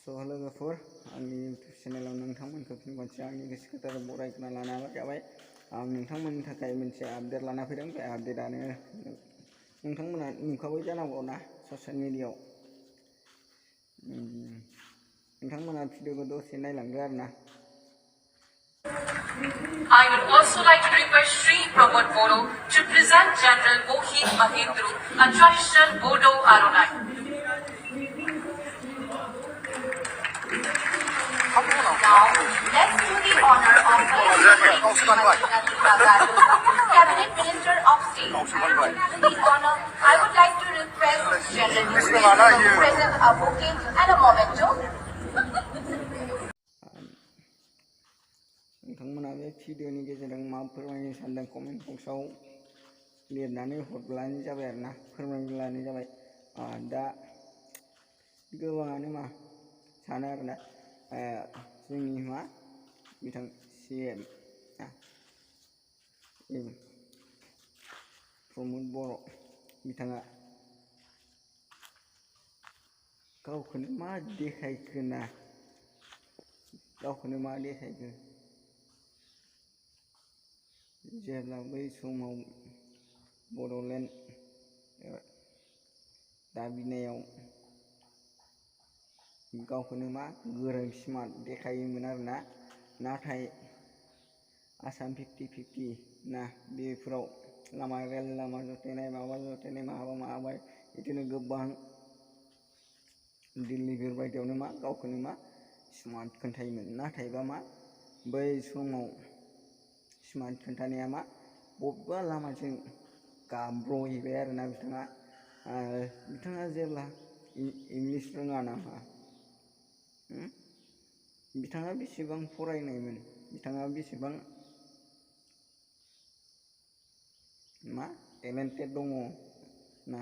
लोगोफोर आंनि इउटिउब चेनेलाव नोंथांमोनखौ फिन खनसे आंनि गोसो गोथारै बरायना लाना जाबाय। आं नोंथांमोननि थाखाय मोनसे आपडेट लाना फैदों। बे आपडेटआनो नोंथांमोना नुखाबाय जानांगौ ना ससियेल मिडियायाव। नोंथांमोना भिडिअखौ दसे नायलांदो आरोना। I would also like to request Sri Pramod Bodo to present General Mohit Mahindru, a traditional Bodo Arunai. Now, let's do the honor of Cabinet Minister of State. To the honor, I would like to request General Mohit to present a bouquet and a memento. नोंथांमोना बे भिडिअनि गेजेरजों मा फोरमायनो सानदों comment बक्सआव लिरनानै हरब्लानो जाबाय आरोना, फोरमायब्लानो जाबाय। दा गोबाङानो मा सानो आरोना जोंनि मा बिथां CM प्रमद बर' बिथाङा गावखौनो मा देखायखो ना, गावखौनो मा देखायखो जेब्ला बै समाव बड'लेण्ड दाबिनायाव गावखौनो मा गोरों स्मार्ट देखायोमोन आरोना। नाथाय आसाम 50-50 ना बेफोराव रेल लामा जथायनाय माबा जथायनाय माबा बिदिनो गोबां दिल्लीफोर बायदियावनो मा गावखौनो मा स्मार्ट खोन्थायोमोन। नाथायबा मा बै समाव स्मार्ट खोन्थानाया मा बबेबा लामाजों गाब्र'हैबाय आरोना। बिथाङा जेब्ला इंलिस रोङा नामा, बिथाङा बेसेबां फरायनायमोन, बिथाङा बेसेबां मा टेलेन्टेड दङ ना,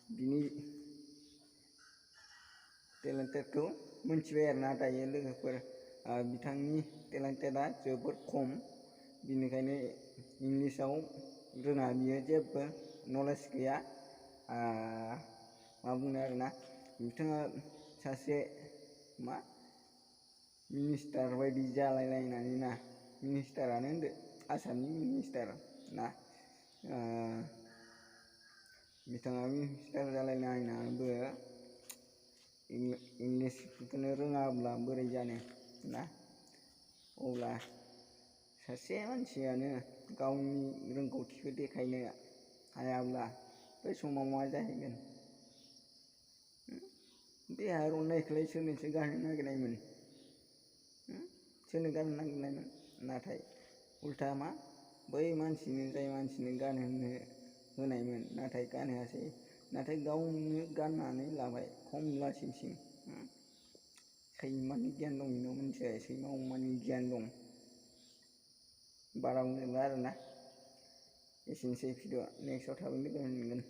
बिनि टेलेन्टेडखौ मोनथिबाय आरोना दायो लोगोफोर। बिथांनि टेलेन्टेडा जोबोद खम, बिनिखायनो इंलिसाव रोङा, बियो जेबो नलेज गैया। मा बुंनो आरोना, बिथाङा सासे मा मिनिस्टार बायदि जालायलायनानै ना, मिनिस्टारानो होनदो, आसामनि मिनिस्टार ना, बिथाङा मिनिस्टार जालायलायनानैबो इंलिसखौनो रोङाब्ला बोरै जानो ना। अब्ला सासे मानसियानो गावनि रोंगौथिखौ देखायनो हायाब्ला बै समाव मा जाहैगोन? बे आर'नाइखौलाय सोरनोसो गानहो नागिरनायमोन, सोरनो गानहो नागिरनायमोन? नाथाय उल्था मा बै मानसिनो, जाय मानसिनो गानहोनो होनायमोन, नाथाय गानहोआसै, नाथाय गावनो गाननानै लाबाय खम लासिंसिं। सैमानि गियान दं बेनाव, मिथिया? सैमा अमानि गियान दं। बारा बुंजोबला आरोना। एसेनोसै भिडिअ'आ, नेक्स्टआव थाबैनो लोगो मोनगोन।